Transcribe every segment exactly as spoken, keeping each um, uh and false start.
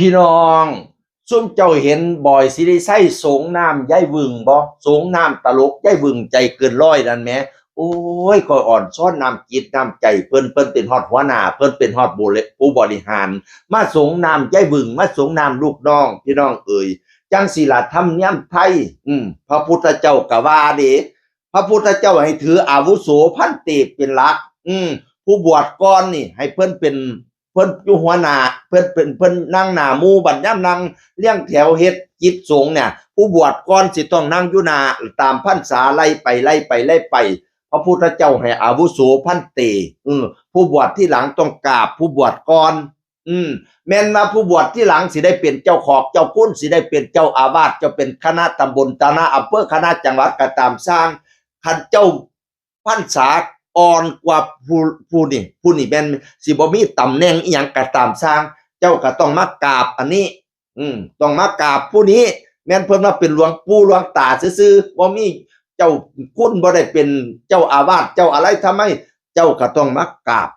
พี่น้อง ซุมเจ้าเห็นบอยศิริชัยสงน้ำยายวึงบ่ สงน้ำตลกยายวึงใจเกินร้อยนั่นแหม โอ้ย ข้อยอ่อนซ้อนน้ำจิตน้ำใจเพิ่น เพิ่นเป็นฮอดหัวหน้า เพิ่นเป็นฮอดผู้เล- ผู้บริหาร มาสงน้ำยายวึง มาสงน้ำลูกน้อง พี่น้องเอ๋ย จั่งซี้ล่ะธรรมเนียมไทย อืม พระพุทธเจ้าก็ว่าเด้ พระพุทธเจ้าให้ถืออาวุโสพันเตเป็นหลัก อืม ผู้บวชก่อนนี่ให้เพิ่นเป็น เพิ่นอยู่หัวหน้า เพิ่นเป็น เพิ่นนั่งหน้าหมู่ บัดยามนั่งเรียงแถวเฮ็ดกิจสงฆ์เนี่ย ผู้บวชก่อนสิต้องนั่งอยู่หน้า ตามพรรษาไล่ไป ไล่ไป ไล่ไป พระพุทธเจ้าให้อาวุโสพันเต อืม ผู้บวชที่หลังต้องกราบผู้บวชก่อน อืม แม่นว่าผู้บวชที่หลังสิได้เป็นเจ้าขอกเจ้าคุณ สิได้เป็นเจ้าอาวาส เจ้าเป็นคณะตำบล คณะอำเภอ คณะจังหวัดก็ตามซ่าง คันเจ้าพรรษาอ่อนกว่าผู้ ผู้นี่ ผู้นี่แม่นสิบ่มีตำแหน่งอิหยังก็ตามซ่าง เจ้าก็ต้องมากราบอันนี้ อืม ต้องมากราบผู้นี้ แม่นเพิ่นว่าเป็นหลวงปู่หลวงตาซื่อๆ บ่มีเจ้าคุณ บ่ได้เป็นเจ้าอาวาส เจ้าอะไรทำไม เจ้าก็ต้องมากราบ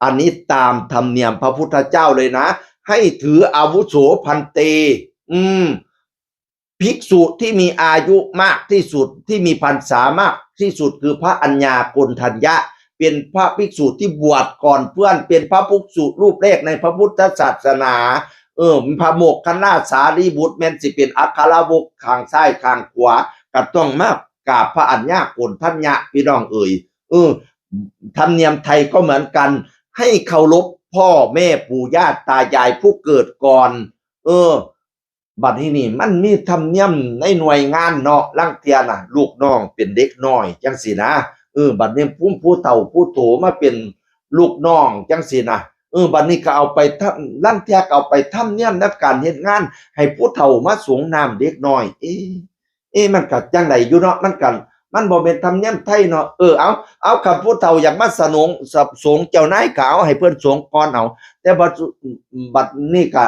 อันนี้ตามธรรมเนียมพระพุทธเจ้าเลยนะ ให้ถืออาวุโสพันเต อืม ภิกษุที่มีอายุมากที่สุด ที่มีพรรษามากที่สุดคือพระอัญญาโกณฑัญญะ เป็นพระภิกษุที่บวชก่อนเพื่อน เป็นพระภิกษุรูปแรกในพระพุทธศาสนา เออ พระโมคคัลลาสารีบุตรแม่นสิเป็นอัครวกข้างซ้ายข้างขวา ก็ต้องมากราบพระอัญญาโกณฑัญญะ พี่น้องเอ๋ย เออ ธรรมเนียมไทยก็เหมือนกัน ให้เคารพพ่อแม่ปู่ย่าตายายผู้เกิดก่อน เออ บัดนี้นี่มันมีธรรมเนียมในหน่วยงานเนาะ ลางเทื่อน่ะ ลูกน้องเป็นเด็กน้อยจั่งซี้นะ เออ บัดนี้ผู้ ผู้เฒ่าผู้โตมาเป็นลูกน้องจั่งซี้นะ เออ บัดนี้ก็เอาไปทำ ลางเทื่อก็เอาไปธรรมเนียมในการเฮ็ดงาน ให้ผู้เฒ่ามาสงน้ำเด็กน้อย เอ๊ะ เอ๊ะ มันก็จั่งใดอยู่เนาะ มันก็ มันบ่แม่นธรรมเนียมไทยเนาะ เออ เอา เอา คันผู้เฒ่าอยากมาสนง ส- สงเจ้านายก็เอาให้เพิ่นสงก่อนเอา แต่บัด บัดนี้ก็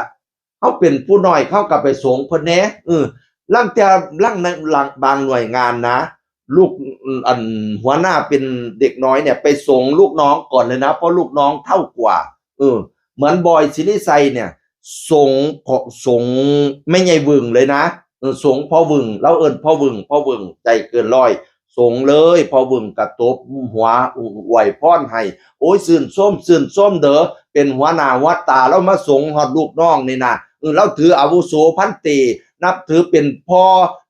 เฮาเป็นผู้น้อย เฮาก็ไปสงเพิ่นแหน่ เออ ลางเทื่อ ลางใน ลาง บางหน่วยงานนะ ลูก อัน หัวหน้าเป็นเด็กน้อยเนี่ย ไปสงลูกน้องก่อนเลยนะ เพราะลูกน้องเฒ่ากว่า เออ เหมือนบอยศิริชัยเนี่ย สง ข- สงแม่ใหญ่วึงเลยนะ เออ สงพ่อวึง ลาวเอิ้นพ่อวึง พ่อวึงใจเกินร้อย สงเลย พ่อวึงก็ตบหัวอวยพรให้ โอ้ย ชื่นชม ชื่นชมเด้อ เป็นหัวหน้าหัวตา ลาวมาสงฮอดลูกน้องนี่นะ เออ ลาวถืออาวุโสพันเต นับถือเป็นพ่อ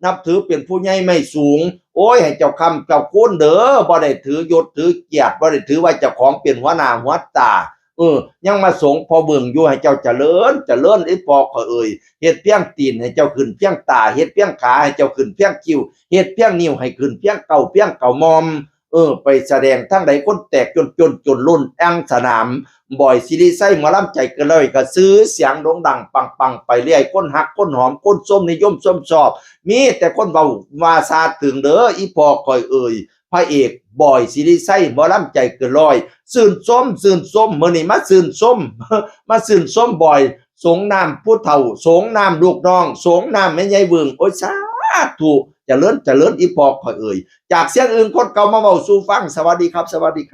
นับถือเป็นผู้ใหญ่ไม้สูง โอ้ย ให้เจ้าค้ำเจ้าคูณเด้อ บ่ได้ถือยศถือเกียรติ บ่ได้ถือว่าเจ้าของเป็นหัวหน้าหัวตา เออ ยังมาสงพ่อวึงอยู่ ให้เจ้าเจริญ เจริญ อีพ่อข้อยเอ๋ย เฮ็ดเพียงตีนให้เจ้าขึ้นเพียงตา เฮ็ดเพียงขาให้เจ้าขึ้นเพียงคิ้ว เฮ็ดเพียงนิ้วให้ขึ้นเพียงเก้า เพียงเก้ามอม เออ ไปแสดงทางใดคนแตกจนจนจนล้นแอ่งสนาม บอยศิริชัยหมอลำใจเกินร้อยก็ชื่อเสียงโด่งดังปังๆ ไปเรื่อย คนฮักคนหอม คนชมนิยมชมชอบ มีแต่คนเว้าว่าซาถึงเด้อ อีพ่อข้อยเอ๋ย พระเอกบอยศิริชัยหมอลำใจเกินร้อย ชื่นชม ชื่นชม มื้อนี้มาชื่นชม มาชื่นชมบอย สงน้ำผู้เฒ่า สงน้ำลูกน้อง สงน้ำแม่ใหญ่วึง โอ้ย สาธุ เจริญ เจริญ อีพ่อข้อยเอ๋ย จากเสียงอื่นคนเก่ามาเว้าสู่ฟัง สวัสดีครับ สวัสดีครับ